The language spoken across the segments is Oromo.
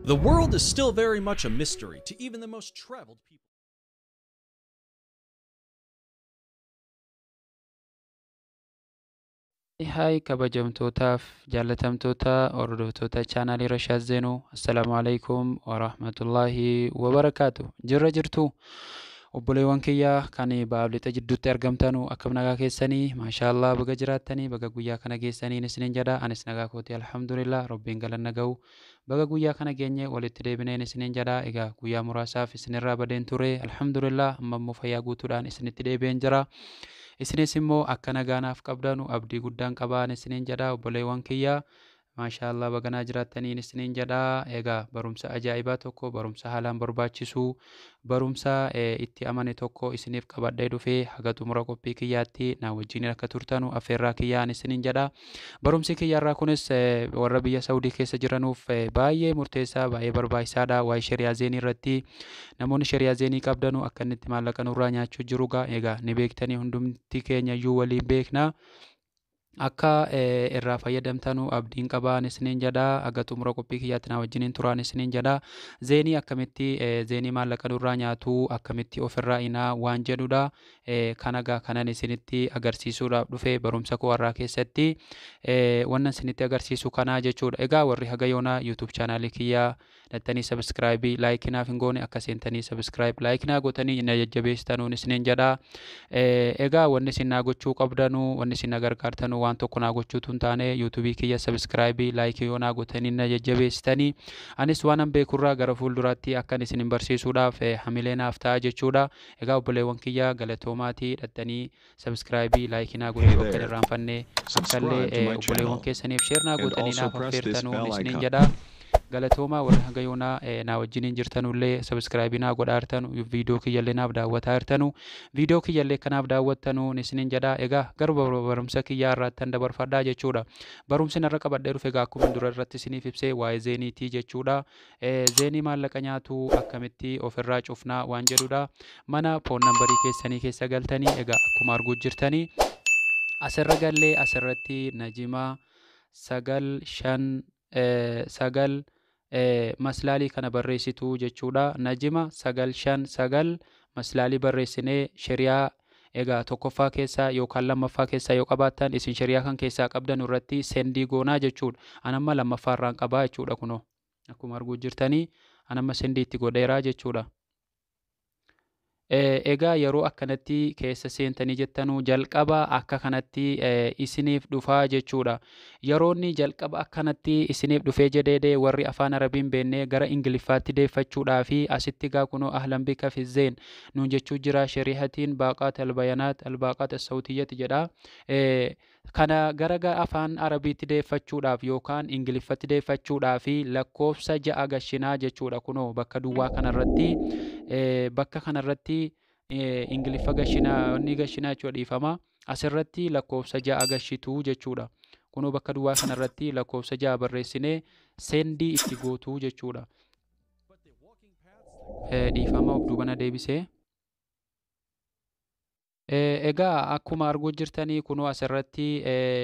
The world is still very much a mystery to even the most traveled people. Hi, kabajamtootaaf jaallatamtoota hordoftoota chaanaalii Rashaad Zeenuu, assalaamu alaikum warahmatullaahi wabarakaatu. Jirra jirtu, obboleewwan kiyyaa kan baha lixa jidduutti argamtanu, akkam nagaa keessanii? Maashaallaa, baga jiraattanii, baga guyyaa kana geessaniin isiniin jedha. Anis nagaa kooti, alhamdulillah, rabbiin galanna ga'u. Baga guyyaa kana geenye walitti deebineen isiniin jedha. Egaa guyyaa muraasaaf isinirraa badeen ture, alhamdulillah, amma immoo fayyaa guutuudhaan isinitti deebi'een jira. Isinis immoo akka nagaanaaf qabdanu abdii guddaan qabaan isiniin jedha. Obboleewwan kiyyaa, maashaallah, baganaa jiraattaniin isiniin jedha. Egaa barumsa ajaa'ibaa tokko, barumsa haalaan barbaachisu, barumsa itti amane tokko isiniif qabadhee dhufee, haga xumura qophii kiyyaatti na wajjin akka turtanu affeerraa kiyyaan isiniin jedha. Barumsi kiyyaarraa kunis warra biyya Saudii keessa jiranuuf baay'ee murteessaa, baay'ee barbaachisaadha. Waa'ee shari'aa zeenii irratti, namoonni shari'aa zeenii qabdanu akka inni itti maallaqa nurraa nyaachuu jiru egaa ni beektanii, hundumti keenya iyyuu waliin beekna. Akka irraa fayyadamtanu abdiin qabaan isiniin jedha. Haga xumura qophii kiyyaatti na wajjiniin turaan isiniin jedha. Zeenii akkamitti, zeenii maallaqa nurraa nyaatu akkamitti ofirraa inaa waan jedhudha. Kana gaa kanan isinitti agarsiisuudhaaf dhufe, barumsa koo har'aa keessatti wannan isinitti agarsiisu kanaa jechuudha. Egaa warri haga yoonaa YouTube chaanaalii kiyyaa dhattanii subscribe, like naaf hin goone, akka seentanii subscribe, like naa gootanii na jajjabeessitanuun isiniin jedha. Egaa wanni isin naa gochuu qabdanu, wanni isin na gargaartanu waan tokko naa gochuutu hin taane, YouTubeii kiyya subscribe, like yoo naa gootanii na jajjabeessitanii, anis waan an beekurraa gara fuulduraatti akkan isin hin barsiisuudhaaf hamilee naaf ta'a jechuudha. Egaa obboleewwan kiyya, galatoomaatii, dhattanii subscribe, like naa gochuu akka hin irraanfanne, akkallee obboleewwan keessaniif share naa gootanii naaf affeertanuun isiniin jedha. Galatoomaa. Warri hanga yoonaa naa wajjiniin jirtanullee, subscribe naa godhaa jirtanu, viidiyoo kiyyallee naaf daawwataa jirtanu, viidiyoo kiyyallee kanaaf daawwattanu isiniin jedha. Egaa garuu barumsa kiyyaa irraattan dabarfadhaa jechuudha. Barumsi narra qabadhee dhufe egaa akkuma dura irratti isiniif ibsee waa'ee zeeniitii jechuudha. Zeenii maallaqa nyaatu akkamitti ofirraa cufnaa waan jedhudha. Mana phone numberii keessanii keessa galtanii, egaa akkuma arguu jirtanii asirra gallee, asirratti najimaa 9 5 9 maslaalii kana barreessitu jechuudha. Najima 9 5 9 maslaalii barreessinee, shari'aa egaa tokkoffaa keessaa yookaan lammaffaa keessaa yoo qabaattan, isin shari'aa kan keessaa qabdan irratti send goonaa jechuudha. Anamma lammaffaa irraan qabaa jechuudha kunoo. Akkuma arguu jirtanii anamma send itti godheeraa jechuudha. Egaa yeroo akkanatti keessa seentanii jettanuu, jalqaba akka kanatti isiniif dhufaa jechuudha. Yeroo inni jalqaba akkanatti isiniif dhufee jedhee, warri afaan Arabiin beennee gara Ingiliffaatti deeffachuudhaa fi asitti gaa kunoo "أهلا بك في زين" nuun jechuu jira. "شريحة باقات البيانات الباقات الصوتية" jedha. Kana gara afaan Arabiitti deeffachuudhaaf yookaan Ingiliffatti deeffachuudhaaf lakkoofsa 6 gashinaa jechuudha. Kunoo bakka duwwaa kanarratti, bakka kanarratti Ingiliffa gashinaa, inni gashinaa jechuudha, dhiifama. Asirratti lakkoofsa 6 gashituu jechuudha. Kunoo bakka duwwaa kanarratti lakkoofsa 6 barreessinee send itti gootuu jechuudha. Dhiifama, of duubana deebisee. Egaa akkuma arguu jirtanii kunoo asirratti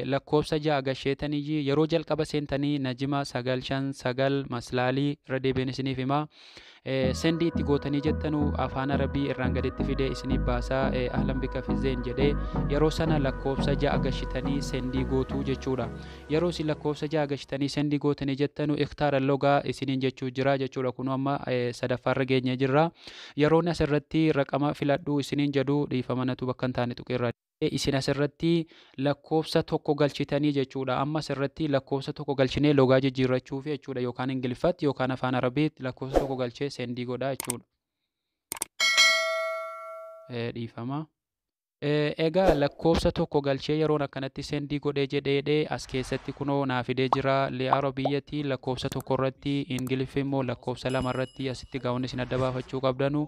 lakkoofsa 6 gasheetanii, yeroo jalqaba seentanii najima 9 5 9 maslaalii irra deebiin isiniif himaa. Send itti gootanii jettanuu, afaan Arabii irraan gaditti fidee isiniif baasaa, "أهلا بك في زين" jedhee, yeroo sana lakkoofsa 6 gashitanii send gootuu jechuudha. Yeroo isin lakkoofsa 6 gashitanii send gootanii jettanu, "اختر اللغة" isiniin jechuu jira jechuudha. Kunoo amma sadaffaarra geenyee jirra. Yeroon asirratti raqama filadhuu isiniin jedhu, dhiifama, natu bakka hin taane tuqeerra. Isin asirratti lakkoofsa 1 galchitanii jechuudha. Amma asirratti lakkoofsa 1 galchinee logaa jijjiirrachuuf jechuudha. Yookaan Ingiliffatti yookaan afaan Arabiitti lakkoofsa 1 galchee send godhaa jechuudha. Dhiifama. Egaa lakkoofsa 1 galchee yeroon akkanatti send godhee jedheedhe, as keessatti kunoo naa fidee jira. Li'aarabiyyatti lakkoofsa 1 irratti, Ingiliffi immoo lakkoofsa 2 irratti. Asitti gaa'onni isin adda baafachuu qabdanu,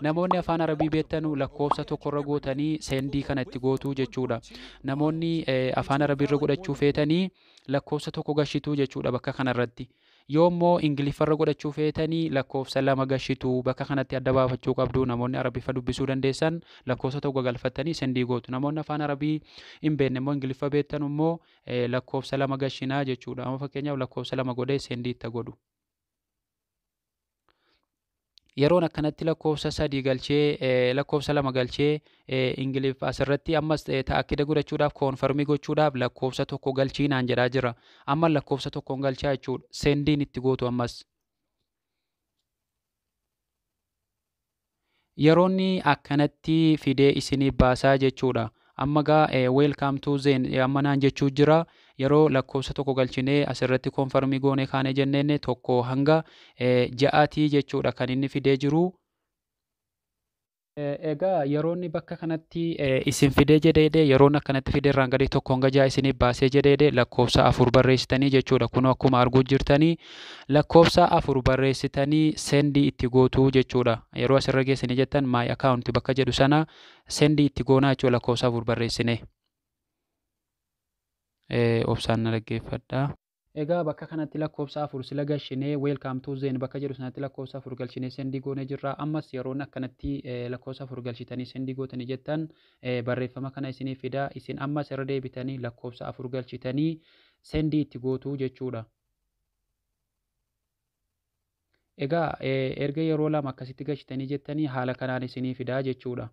namoonni afaan Arabii beektanu lakkoofsa 1 irra gootanii send kana itti gootuu jechuudha. Namoonni afaan Arabii irra godhachuu feetanii lakkoofsa 1 gashituu jechuudha bakka kanarratti. Yoo immoo Ingiliffarra godhachuu feetanii lakkoofsa 2 gashituu. Bakka kanatti adda baafachuu qabdu. Namoonni Arabiffa dubbisuu dandeessan lakkoofsa 1 galfattanii send gootu. Namoonni afaan Arabii hin beekne immoo, Ingiliffa beektan immoo lakkoofsa 2 gashinaa jechuudha. Amma fakkeenyaaf lakkoofsa 2 godhee send itti godhu. Yeroon akkanatti lakkoofsa 3 galchee, lakkoofsa 2 galchee, Ingiliffa asirratti ammas ta'akkida godhachuudhaaf, confirm gochuudhaaf lakkoofsa 1 galchii naan jedhaa jira. Amma lakkoofsa 1 galchaa jechuudha. Sendiin itti gootu ammas. Yeroonni akkanatti fidee isinii baasaa jechuudha. Amma gaa "Welcome to Zain" amma naan jechuu jira. Yeroo lakkoofsa 1 galchinee asirratti confirm goonee kaanee jenneen 1 hanga 6tii jechuudha kan inni fidee jiru. Egaa yeroonni bakka kanatti isin fidee jedheedhe, yeroon akkanatti fidee irraan gadee 1 hanga 6 isiniif baasee jedheedhe, lakkoofsa 4 barreessitanii jechuudha. Kunoo akkuma arguu jirtanii lakkoofsa 4 barreessitanii send itti gootuu jechuudha. Yeroo asirra geessanii jettan "My account" bakka jedhu sana send itti goonaa jechuudha lakkoofsa 4 barreessine. Obsaan na dhaggeeffadhaa. Egaa bakka kanatti lakkoofsa 4 sila galchinee, "Welcome to Zain" bakka jedhu sanatti lakkoofsa 4 galchinee send goonee jirra. Ammas yeroon akkanatti lakkoofsa 4 galchitanii send gootanii jettan barreeffama kana isiniif fida. Isin ammas irra deebitanii lakkoofsa 4 galchitanii send itti gootuu jechuudha. Egaa erga yeroo 2 akkasitti galchitanii jettanii haala kanaan isinii fidaa jechuudha.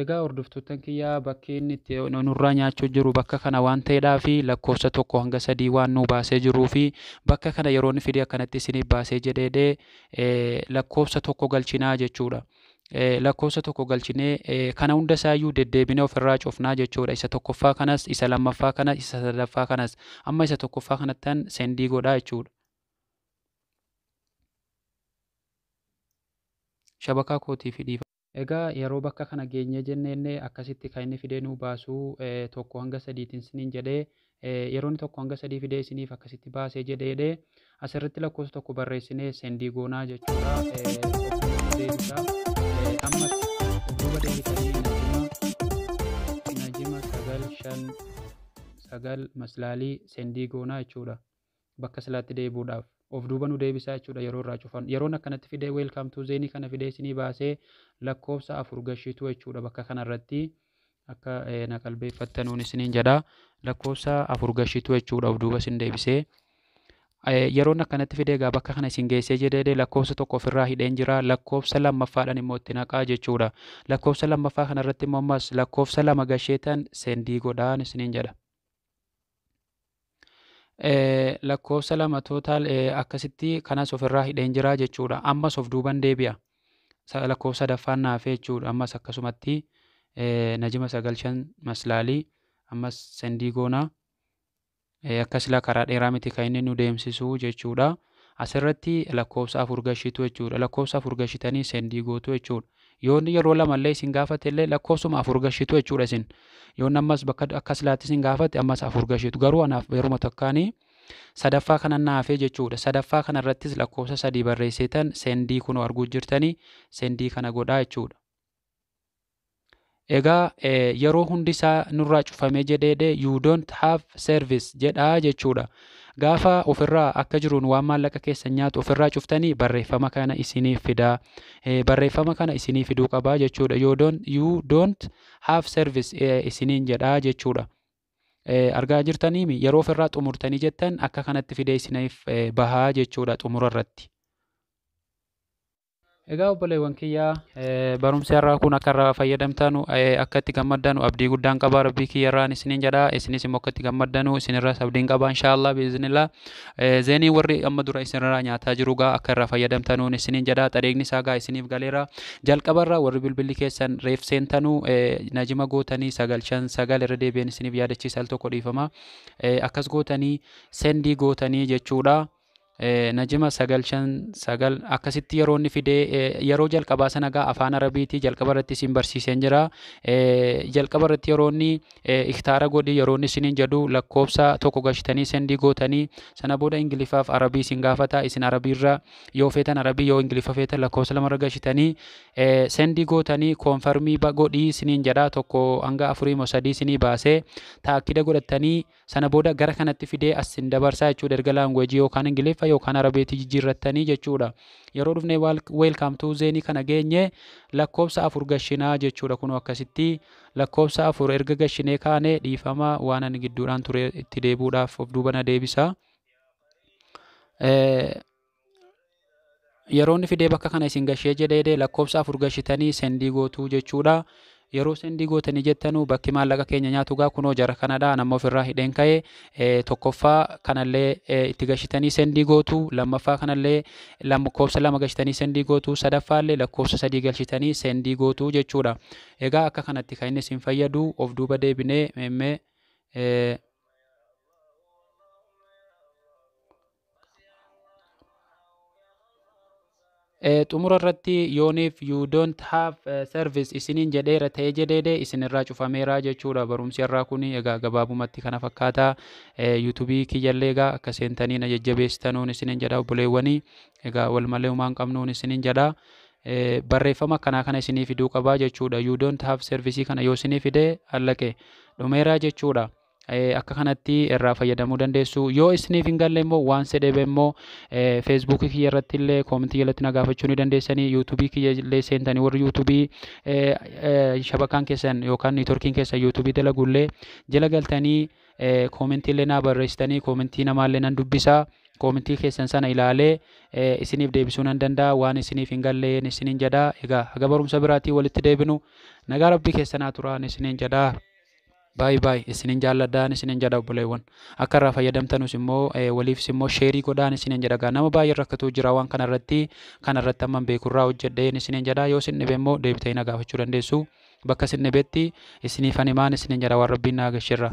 Egaa hordoftoota kiyyaa, bakki inni itti nurraa nyaachuu jiru bakka kana waan ta'eedhaa fi lakkoofsa 1 hanga 3 waan nu baasee jiruu fi bakka kana yeroo inni fidee akkanatti isiniif baasee jedheedhee lakkoofsa 1 galchinaa jechuudha. Lakkoofsa 1 galchinee kana hunda isaayyuu deddeebinee ofirraa cufnaa jechuudha. Isa tokkoffaa kanas, isa lammaffaa kanas, isa sadaffaa kanas. Amma isa tokkoffaa kanattan send godhaa jechuudha. Shabakaa kootii fi dhiifa. Egaa yeroo bakka kana geenyee jenneenne akkasitti kan inni fidee nuu baasuu 1 hanga 3tiin isiniin jedhee, yeroo inni 1 hanga 3 fidee isiniif akkasitti baasee jedheedhe, asirratti lakkoofsa 1 barreessinee send goonaa jechuudha. Deebisaa. Ammas duuba deebitanii najima 959 maslaalii send goonaa jechuudha. Bakka silaatti deebi'uudhaaf of duuba nu deebisaa jechuudha yeroo irraa cufan. Yeroon akkanatti fidee "Welcome to Zain" kana fidee isinii baasee lakkoofsa 4 gashitu jechuudha bakka kanarratti akka na qalbeeffattanuun isiniin jedha. Lakkoofsa 4 gashitu jechuudha of duuba isin deebisee. Yeroon akkanatti fidee egaa bakka kana isin geessee jedhee, lakkoofsa 1 ofirraa hidheen jira, lakkoofsa lammaffaadhaan immoo itti naqaa jechuudha. Lakkoofsa lammaffaa kanarratti immoo ammas lakkoofsa 2 gasheetan send godhaan isiniin jedha. Lakkoofsa 2 total akkasitti kanas ofirraa hidheen jira jechuudha. Ammas of duuban deebi'a. Lakkoofsa sadaffaan naafee jechuudha. Ammas akkasumatti najima 95 maslaalii ammas send goonaa. Akka silaa karaa dheeraa miti kan inni nu deemsisu jechuudha. Asirratti lakkoofsa 4 gashitu jechuudha. Lakkoofsa 4 gashitanii send gootu jechuudha. Yoo inni yeroo lamallee isin gaafate illee lakkoofsuma 4 gashitu jechuudha isin. Yoo inni ammas bakka akka silaatti isin gaafate ammas 4 gashitu. Garuu anaaf yeruma takkaanii sadaffaa kana naafee jechuudha. Sadaffaa kanarrattis lakkoofsa 3 barreesseetan send, kunoo arguu jirtanii, send kana godhaa jechuudha. Egaa yeroo hundi isaa nurraa cufamee jedheedhe, "You don't have service" jedhaa jechuudha. Gaafa ofirraa akka jiruun waan maallaqa keessan nyaatu ofirraa cuftanii barreeffama kana isiniif fidaa. Barreeffama kana isinii fiduu qabaa jechuudha. "You don't have service" isiniin jedhaa jechuudha. Argaa jirtaniimi, yeroo ofirraa xumurtanii jettan akka kanatti fidee isiniif bahaa jechuudha xumura irratti. Egaa obboleewwan kiyyaa, barumsi har'aa kun akka irraa fayyadamtanu, akka itti gammaddanu abdii guddaan qaba rabbii kiyya irraan isiniin jedha. Isinis immoo akka itti gammaddanu isinirraas abdiin qaba, inshaallah biiznillah. Zeenii warri amma dura isinirraa nyaataa jiru gaa akka irraa fayyadamtanuun isiniin jedha. Xareegni isaa gaa isiniif galeera. Jalqabarra warri bilbilli keessan reef seentanuu najima gootanii 959 irra deebi'een isiniif yaadachiisa al tokko, dhiifama. Akkas gootanii send gootanii jechuudha. Najima 959 akkasitti yeroo inni fidee, yeroo jalqabaa sana gaa afaan Arabiitii jalqaba irratti isin barsiiseen jira. Jalqaba irratti yeroo inni iktaara godhi yeroo inni isiniin jedhu lakkoofsa 1 gashitanii send gootanii, sana booda Ingiliffaaf Arabii isin gaafata. Isin Arabiirra yoo feetan Arabii, yoo Ingiliffa feetan lakkoofsa 2rra gashitanii send gootanii, confirm godhii isiniin jedha, 1 hanga 4 moo 3 isinii baasee taakkida godhatanii sana booda gara kanatti fidee as isin dabarsaa jechuudha erga language yookaan Ingiliffa yookaan Arabeetii jijjiirrattanii jechuudha. Yeroo dhufnee "Welcome to Zain" kana geenye lakkoofsa 4 gashinaa jechuudha. Kunoo akkasitti lakkoofsa 4 erga gashinee kaane, dhiifama, waan ani gidduudhaan ture itti deebi'uudhaaf of duuba na deebisa. Yeroo inni fidee bakka kana isin gashee jedhee, lakkoofsa 4 gashitanii send gootuu jechuudha. Yeroo send gootanii jettanuu, bakki maallaqa keenya nyaatu gaa kunoo jara kanadha. Nama ofirraa hidheen ka'e. Tokkoffaa kanallee itti gashitanii send gootu, lammaffaa kanallee lakkoofsa 2 gashitanii send gootu, sadaffaallee lakkoofsa 3 galchitanii send gootu jechuudha. Egaa akka kanatti kan inni isin fayyadu. Of duuba deebinee meemmee xumura irratti yooniif "You don't have service" isiniin jedheera ta'ee jedheede, isinirraa cufameera jechuudha. Barumsi irraa kun egaa gabaabumatti kana fakkaata. Yuutuubii kiyyallee egaa akka seentanii na jajjabeessitanuun isiniin jedha. Obboleewwanii, egaa wal malee homaa hin qabnuun isiniin jedha. Barreeffama akkanaa kana isinii fiduu qabaa jechuudha. "You don't have service" kana yoo isinii fide, allaqe dhumeera jechuudha. Akka kanatti irraa fayyadamuu dandeessu. Yoo isiniif hin galle immoo, waan sedhebe immoo, feesbuukii kiyya irratti illee koomentii jalatti na gaafachuu ni dandeessanii. Yuutuubii kiyya illee seentanii, warri yuutuubii shabakaan keessan yookaan neetworkiin keessan yuutuubii dalagullee jala galtanii koomentii illee naa barreessitanii, koomentii namaallee nan dubbisaa. Koomentii keessan sana ilaalee isiniif deebisuu nan danda'a waan isiniif hin galle isiniin jedha. Egaa haga barumsa biraatii walitti deebinu, nagaa rabbii keessanaa turaan isiniin jedha. Baay'ee baay'ee isinin jaalladhaan isinin jedha. Obboleewwan, akka irraa fayyadamtanus immoo waliifis immoo share godhaan isinin jedha. Gaa nama baay'ee rakkatu jira waan kanarratti. Kanarratti amman beekurraa hojjedheen isinin jedha. Yoo isin dhibe immoo deebitanii na gaafachuu dandeessu. Bakka isin dhibetti isiniif animaan isinin jedha, waan rabbiin naa gashirra.